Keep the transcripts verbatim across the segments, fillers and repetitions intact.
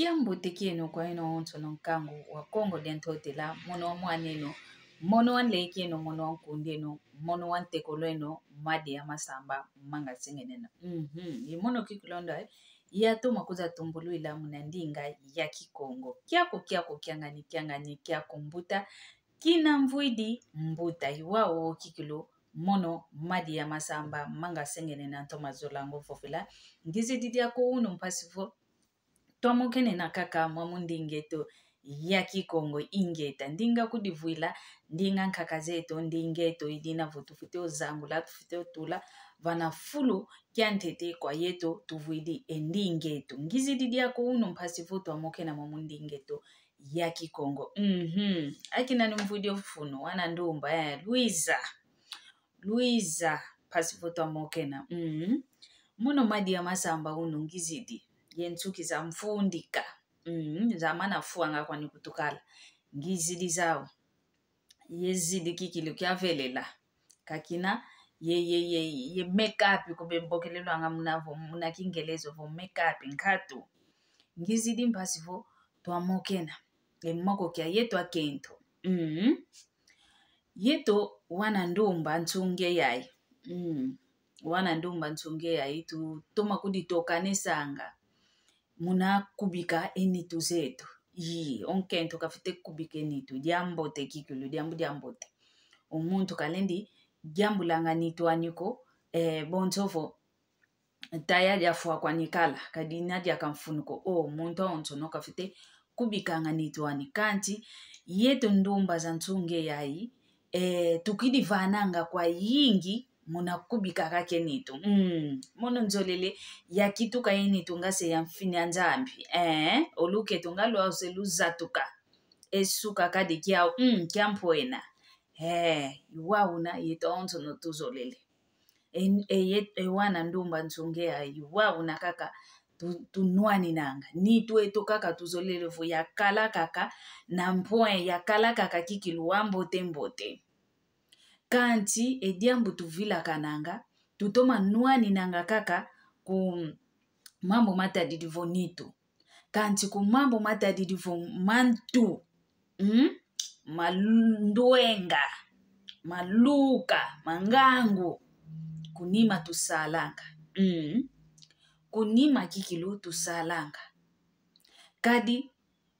Kiambote kieno kwa eno onsono nkangu wa Kongo dia Ntotela, mono wa mwaneno, mono wa nlekeno, mono wa nkundeno, mono wa ntekolweno, Madi ya Masamba, manga sengenena. Mhm. I mono kikilondo, eh, yatoma kuza tumbulwila muna ndinga ya Kikongo. Kiaku, kiaku, kiangani, kiangani, kiaku mbuta, kina mvwidi mbuta, i wau kikilu, mono Madi ya Masamba, manga sengenena ntoma zola ngo vovela. Ngizidi diaku unu mpasi vo twamokene na kaka mwa mu ndinga eto ya Kikongo. Ingeta, ndinga kudivwila, ndinga nkaka zeto, ndinga eto idina vo tufwete ozangula, tufwete otula vana fulu kiantete kwa yeto tuvwidi e ndinga eto. Ngizidi diaku unu mpasi vo twamokena mwa mu ndinga eto ya Kikongo. Mhm. Akina ni mvwidi o funu, wana ndumba, eh, Luiza. Luiza, mpasi vo twamokena. Mhm. Mono Madi ya Masamba unu ngizidi ye nsuki za mfundika. Mhm. Za mana fwanga kwani kutukala. Ngizidi zau. Ye zidi kikilu kiavelela. Kakina ye, ye, ye, ye make-up kubembokelelwanga muna vo, muna Kingelezo vo make-up nkatu. Ngizidi mpasi vo twamokena. E moko kia yeto akento. Mhm. Yeto wana ndumba nsunge yayi. Mm. Wana ndumba nsunge yayi, tutoma kuditokanesanga muna kubika e nitu zeto. Ii, o nkento kafwete kubika e nitu, diambote kikilu, diambu diambote. O muntu kalendi diambulanga nitu ani ko, eh, bonso vo taya diafwa kwani kala, kadi ina diaka mfunu ko. O muntu awonsono kafwete kubikanga nitu ani. Kansi yeto ndumba za nsunge yayi, eh, tukidivananga kwayingi muna kubika kaka e nitu. Mm, mono nzolele ya kituka e nitu nga se ya mfini a Nzambi. Eh, oluketo nga lwau se luzatuka. E suka kadi kiau, mm, kia mpwena. Eh, i wau una yeto awonsono tuzolele. E, e, ye, e wana ndumba nsunge yayi, i wau una kaka tu, tunwaninanga. Nitu eto kaka tuzolele vo yakala kaka na mpwe, yakala kaka kikilu wa mbote mbote. Kansi e diambu tuvilakananga, tutoma nwaninanga kaka ku mambu matadidi vo nitu. Kansi ku mambu matadidi vo mantu, mm? Manduenga, maluka, mangangu, kunima tusalanga. Mm. Kunima kikilu tusalanga. Kadi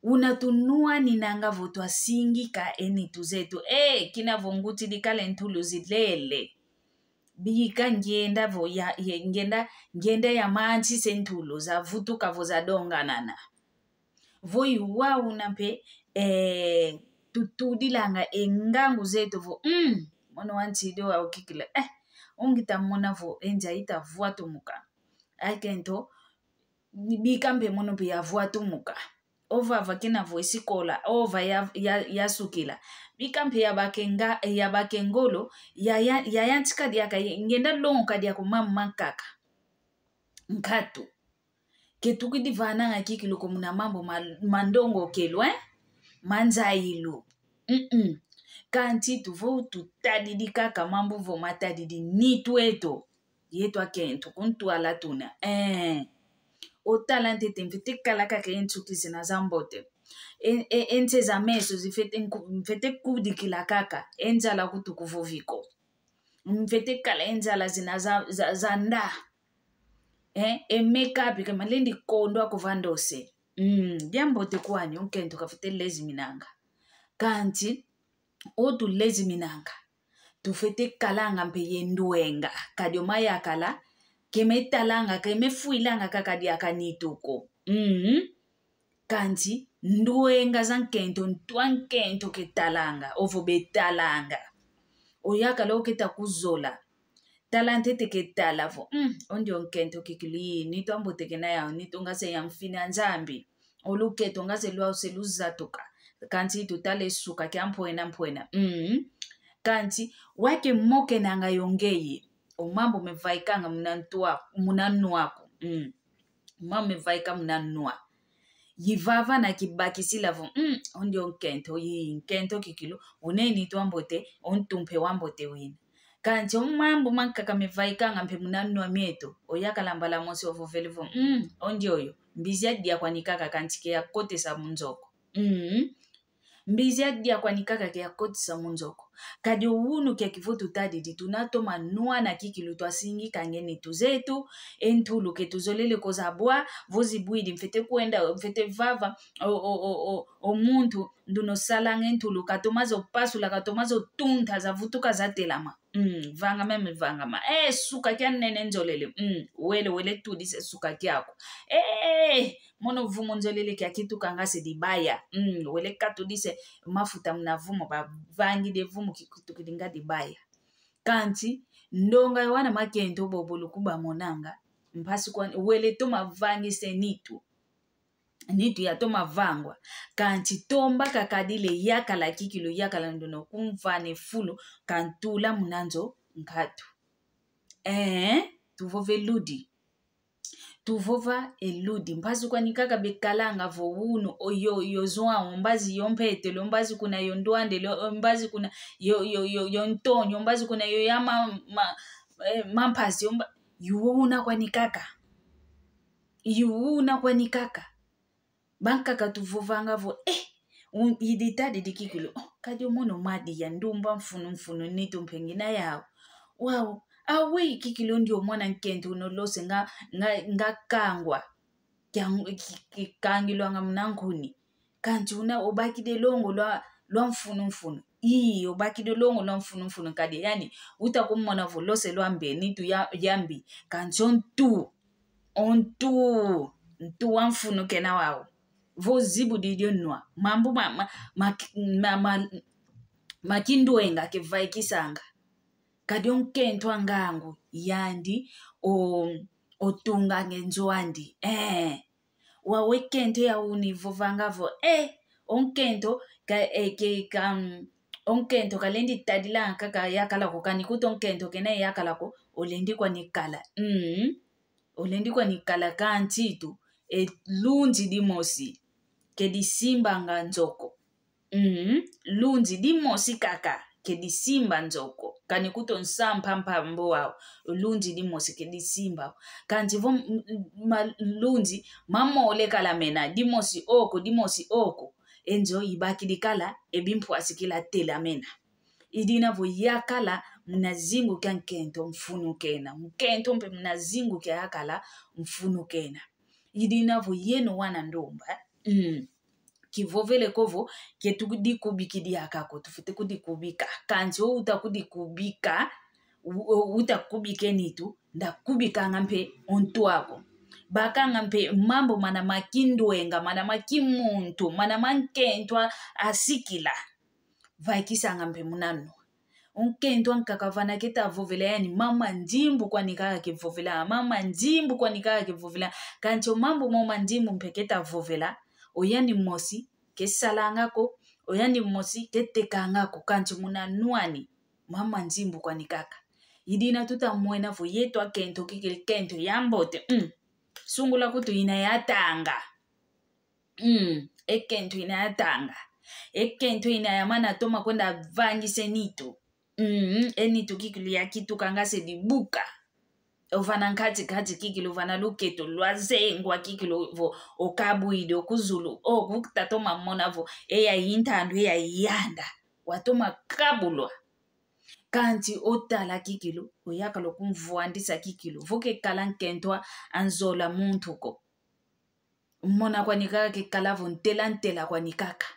una tunwaninanga vo twasingika e nitu zeto. Eh, kina vo ngutidi kala e ntulu zilele. Bika ngienda vo ya, ya, ngienda, ngienda ya mansi se ntulu zavutuka vo zadonganana. Vo i wau una mpe, eh, tutudilanga e ngangu zeto vo, mm, mono wa nsidi wau kikilu, eh, ungita mona vo e nza ita vwatumuka. Akento, bika mpe mono mpe yavwatumuka. Ovava kina vo e sikola, ova ya, ya, yasukila. Bika mpe yabaka e nga, yabaka e ngolo, ya, ya, yayantika diaka, ngienda longoka diaka o mambu mankaka. Nkatu. Ke tukidivananga kikilu ko muna mambu ma, mandongokelo, eh? Manzayilu. Mm-mm. Kansi tuvo tutadidi kaka mambu vo matadidi nitu eto. Yeto akento, kuntwala tuna. Eh. Otala ntete mfwete kala kaka e nsuki zina za mbote. E, e, e nse za meso zifwete nku-, mfwete kudikila kaka. E nzala kutu kuvovi ko. Mfwete kala e nzala zina za, za, za nda. Eh, e make-up ke malendi kondwa ko vandose. Mm, diambote kwani, o nkento kafwete leziminanga. Kansi, o tuleziminanga. Tufwete kalanga mpe ye nduenga. Kadi o mayakala, ke metalanga, ke mefwilanga kaka diaka nitu ko. Mm. Kansi, nduenga za nkento, ntu a nkento ketalanga, ovo betalanga. Oyakala oketa kuzola. Tala ntete ketala vo, mm, o ndio nkento kikilu, nitu a mbote kena yau, nitu nga se ya mfini a Nzambi. Oluketo nga se lwau se luzatuka. Kansi tutala e suka kia mpwena mpwena. Mm. Kansi, wau ke mokenanga yo ngeye. O mambu mevaikanga muna ntu aku, muna nwa aku. Mm. Mambu mevaika muna nwa. Yivava na kibakisila vo, mm, o ndio nkento, yi nkento kikilu, una e nitu a mbote, o ntu mpe wa mbote wina. Kansi o mambu mankaka mevaikanga mpe muna nwa mieto, oyakala mbala mosi ovovele vo, mm, o ndioyo, mbizi adia kwani kaka kansi ke yakotesa mu nzo ko. Mm. Mbizi adia kwani kaka ke yakotesa mu nzo ko. Kadi o unu kiaki vo tutadidi, tuna toma nwana kikilu twasingikanga e nitu zeto, e ntulu ke tuzolele ko zabwa, vo zibwidi, mfwete kwenda, mfwete vava, o, o, o, o, o muntu, nduna osalanga e ntulu, katoma zo pasula, katoma zo tunta, zavutuka zatelama. Mm, vangama mevangama. Eh, suka kia nene nzolele. Mm, wele, wele tudisa e suka kiaku. Eh, mono vumu nzolele kia kitukanga se dibaya. Mm, wele katudisa e mafuta muna vumu, bavangidi e vumu kikitukidi nga dibaya. Kansi, ndonga yo wana makento bobo lukuba monanga. Mpasi kwani, wele toma vangisa e nitu. Nitu yatoma vangwa. Kansi tomba kakadile yakala kikilu, yakala nduna okumvana e fulu, kantula muna nzo nkatu. Eh, tuvova e ludi. Tuvova e ludi. Mpasi kwani kaka bekalanga vo unu, o yo, yo João, mbazi yo Mpetelo, mbazi kuna yo Ndwandelo, mbazi kuna yo, yo, yo, yo Ntonyo, mbazi kuna yo ya ma, ma, eh, Mampasi, yo mba-, yo una kwani kaka. Yo una kwani kaka. Bankaka tuvovanga vo, eh, un-, idi tadidi kikilu, oh, kadi o mono madi ya ndumba mfunu mfunu nitu mpe ngina yau. Wau, awe kikilu ndi o mwana nkento una olose nga, nga, nga kangwa. Kia, ki, kikangilwanga muna nkuni. Kansi una obakidi e longo lwa, lwa mfunu mfunu. Ii, obakidi e longo lwa mfunu mfunu kadi, yani, uta kumona vo lose lwa mbi, nitu ya, ya mbi. Kansi o ntu. O ntu, ntu wa mfunu kena wau. Vo zibudidi o nwa. Mambu ma, ma, ma, ma, ma, ma kinduenga kevaikisanga. Kadi o nkento a ngangu, yandi, o, otunganga e nzo andi. Eh. Wau e kento ya unu ivovanga vo, eh, o nkento ka, eh, ke, ka, mm, o nkento kalendi tadila kaka yakala ko, kani kutu o nkento kena yakala ko, olendi kwani kala. Mm. Olendi kwani kala kansi tu, e lunzi dimosi, ke disimbanga nzo ko. Mm, lunzi dimosi kaka, ke disimba nzo ko. Kani kutu o nsampa mpambu wau, lunzi dimosi ke disimba. Kansi vo m-, m-, ma-, lunzi, mamole kala mena, dimosi oko, dimosi oko. E nzo ibakidi kala, e bimpwasi kila tela mena. Idina vo yakala muna zingu kia nkento mfunu kena. Nkento mpe muna zingu kia yakala mfunu kena. Idina vo yeno wana ndumba. Mm. Kivovele ko vo, ke tudikubiki diaka ko, tufwete kudikubika. Kansi o uta kudikubika, u-, u-, uta kubika e nitu, nda kubikanga mpe o ntu aku. Bakanga mpe mambu mana ma kinduenga, mana ma kimuntu, mana ma nkento a, asikila. Vaikisanga mpe muna nwa. O nkento ankaka vana keta vovela yani, mama nzimbu kwani kaka kevovela, mama nzimbu kwani kaka kevovela. Kansi o mambu mo ma nzimbu mpe keta vovela, o yani mosi kesalanga ko, o yani mosi ketekanga ko, kansi muna nwa ani, mama nzimbu kwani kaka. Idina tuta mwena vo yeto akento kikili kento ya mbote, mm. Sungula kutu ina yatanga. Mm, e kento ina yatanga. E kento ina yamana toma kwenda vangisa e nitu. Mm, e nitu kikilu yakitukanga se dibuka. Ovana nkati nkati kikilu, ovana luketo lwazengwa kikilu vo okabwidi, okuzulu, o kuta toma mona vo eya i ntandu, eya i yanda. Watoma kabulwa. Kansi otala kikilu, oyakala okumvwandisa kikilu. Vo kekala nkento a nzola muntu ko. Mona kwani kaka kekala vo ntela ntela kwani kaka.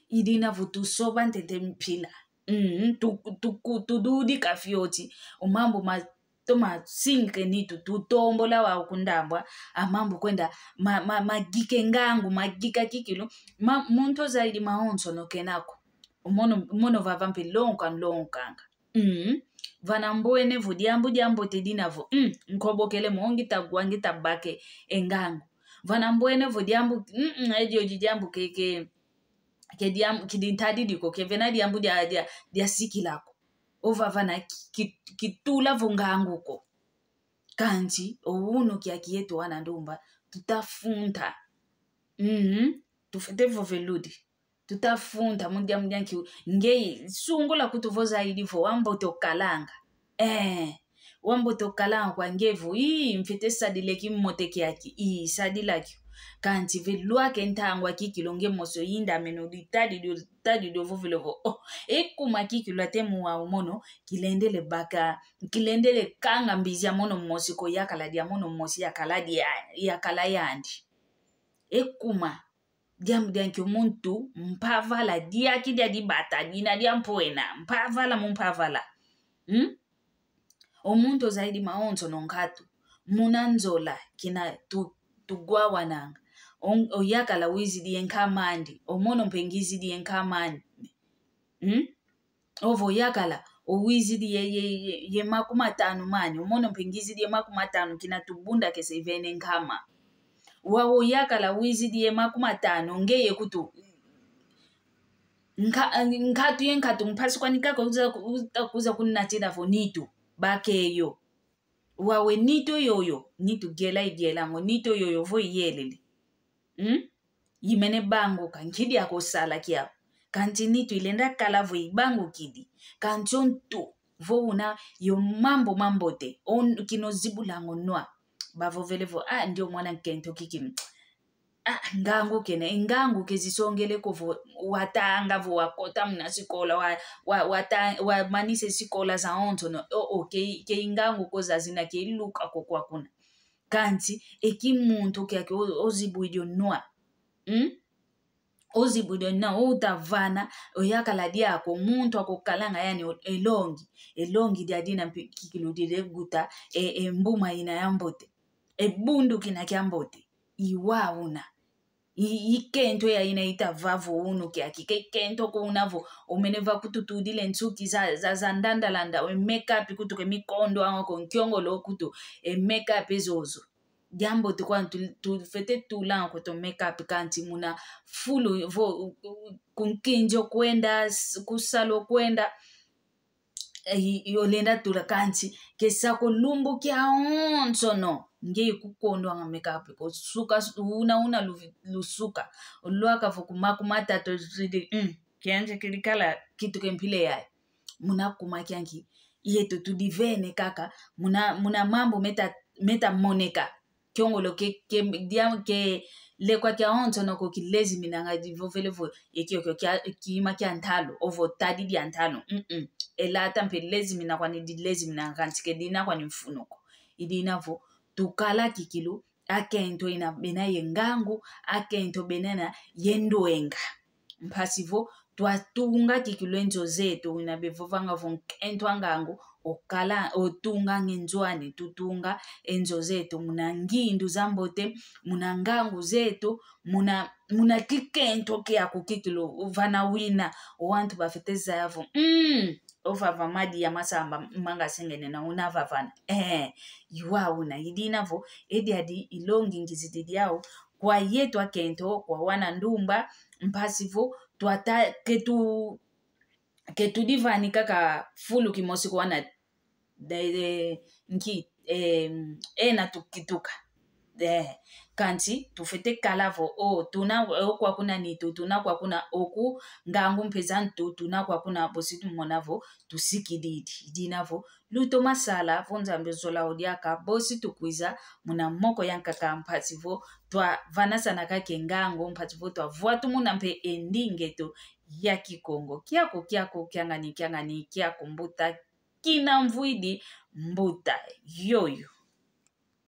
Idina vo tusoba ntete mpila. Mm, tu, tu, ku, tududika fioti. O mambu ma, toma sinke nitu, tutombola wau kundambwa. A mambu kwenda, ma, ma, magike ngangu, magika kikilu. Ma, muntu ozayidi mawonsono kena ko. O mono, o mono vava mpe lonka, lonkanga. Mm. Vana mbwene vo diambu diambote dina vo, mm, nkobokele mo ngita gwa ngita bake e ngangu. Vana mbwene vo diambu, mm, mm, edio di diambu ke, ke, ke diambu, kidi ntadidi ko, ke vena diambu dia, dia, dia sikila ko. Ovava na ki, ki, kitula vo ngangu ko. Kansi, o unu kiaki yeto wana ndumba, tutafunta. Mm. Tufwete vova e ludi. Tutafunta mu diambu dia nki, ngeye, sungula kutu vo zayidi vo wambote okalanga. Eh, wambote okala kwa nge vo, ii, mfwete sadila e kimote kiaki, ii, sadila kio. Kanti ve lwaka e ntangwa kikilu nge mosi oyindamene oditadi dio, tadi dio vovele vo, oh, e kuma kikilu ate mu wau mono, kilendele baka, kilendele kanga mbizi ya mono mosi ko, yakala dia mono mosi, yakala dia, yakala yandi. E kuma, diambu dia nkio muntu, mpavala, diaki dia dibata, dina dia mpwena, mpavala mu mpavala. Hmm? O muntu ozayidi mawonsono nkatu, muna nzola kina tu-, tugwawananga. On-, oyakala wizidi ye nkama andi, o mono mpe ngizidi ye nkama andi. Hmm? Ovo oyakala, owizidi ye, ye, ye, ye makumatanu mani, o mono mpe ngizidi ye makumatanu kina tubundakese ivene nkama. Wau oyakala wizidi ye makumatanu, ngeye kutu. Nka-, nkatu ye nkatu, mpasi kwani kaka kuza, kuza, kuza kunatila vo nitu, bakeyo. Wau e nitu yoyo, nitu gela igela ngo, nitu yoyo vo iyelele. Hmm? Imene banguka, nki diaka osala kiau. Kanti nitu ilenda kala vo ibangukidi. Kanti o ntu, vo una yo mambu mambote, o n-, kina ozibulanga o nwa. Bavovele vo, ah, ndio mwana nkento kiki. Ah, ngangu kena, e ngangu ke zisongele ko vo watanga, vo wakota muna sikola, wa, wa, wata-, wamanise sikola zawonsono. Oh, oh, ke, ke ngangu ko zazina, ke luka ko kwa kuna. Kanti, e kimuntu kiaki o-, ozibwidi o nwa. Hmm? Ozibwidi o nwa, o utavana, oyakala diaka o muntu akokalanga yani o-, e longi. E longi dia dina mpe kikilu dileguta, e, e mbuma ina ya mbote. E bundu kina kia mbote. I wau una. I, i kento ya ina itava vo unu kiaki, ke kento ko una vo, omene va kututudila e nsuki za, za, za ndandalanda, e make-up kutu ke mikondo ango ko nkiongolo kutu, e make-up e zozo. Diambote kwani tu, tufwete tulanga kweto make-up kanti muna fulu vo, u, u, kunkinzo kwenda, s-, kusalo kwenda, eh, i, i olenda tula kanti, ke sako lumbu kiawonsono, nge kukondwanga make-up ko, suka, s-, una, una lu-, lusuka, olwaka vo ku makumatatu zidi, mm, kianze kilikala kitu ke mpila yayi. Muna kuma kianki, yeto tudivene kaka, muna, muna mambu meta, meta moneka. Kiongolo ke, ke, dia, ke lekwa kiawonsono ko kileziminanga divovele vo, e kiokio kia, kima kia ntalu, ovo tadi dia ntalu. Mm-mm. E lata mpe lezimina kwani dileziminanga kanti ke dina kwani mfunu ko. I dina vo, tukala kikilu, akento ina bena ye ngangu, akento bena na ye ndwenga. Mpasi vo, twatunga kikilu e nzo zeto, ina bevovanga vo nkento a ngangu, okala, otunganga e nzo ani, tutunga e nzo zeto, muna ngindu za mbote, muna ngangu zeto, muna, muna kikento kiaku kikilu, vana wina, o wantu bafwete zaya vo, mm, ovava madi ya masamba, manga sengene na una vavana. Eh, i wau una, i dina vo, e diadi i longi ngizidi diau, kwa yeto akento, kwa wana ndumba, mpasi vo, twata, ke tu, ke tudivani kaka fulu kimosi kwa wana, de, de, nki, eh, ena tukituka. Eh, kanti, tufwete kala vo, o, tuna, o, kwa kuna nitu, tuna kwa kuna oku, ngangu mpe za ntu, tuna kwa kuna bosi tumona vo, tusikididi. I dina vo, lutoma sala, vo Nzambi ozola o diaka, bosi tukwiza, muna moko ya nkaka mpasi vo, twavanasana kaka e ngangu, mpasi vo, twavwatumuna mpe e ndinga eto ya Kikongo. Kiaku, kiaku, kiangani, kiangani, kiaku mbuta, kina mvwidi mbuta, yoyo.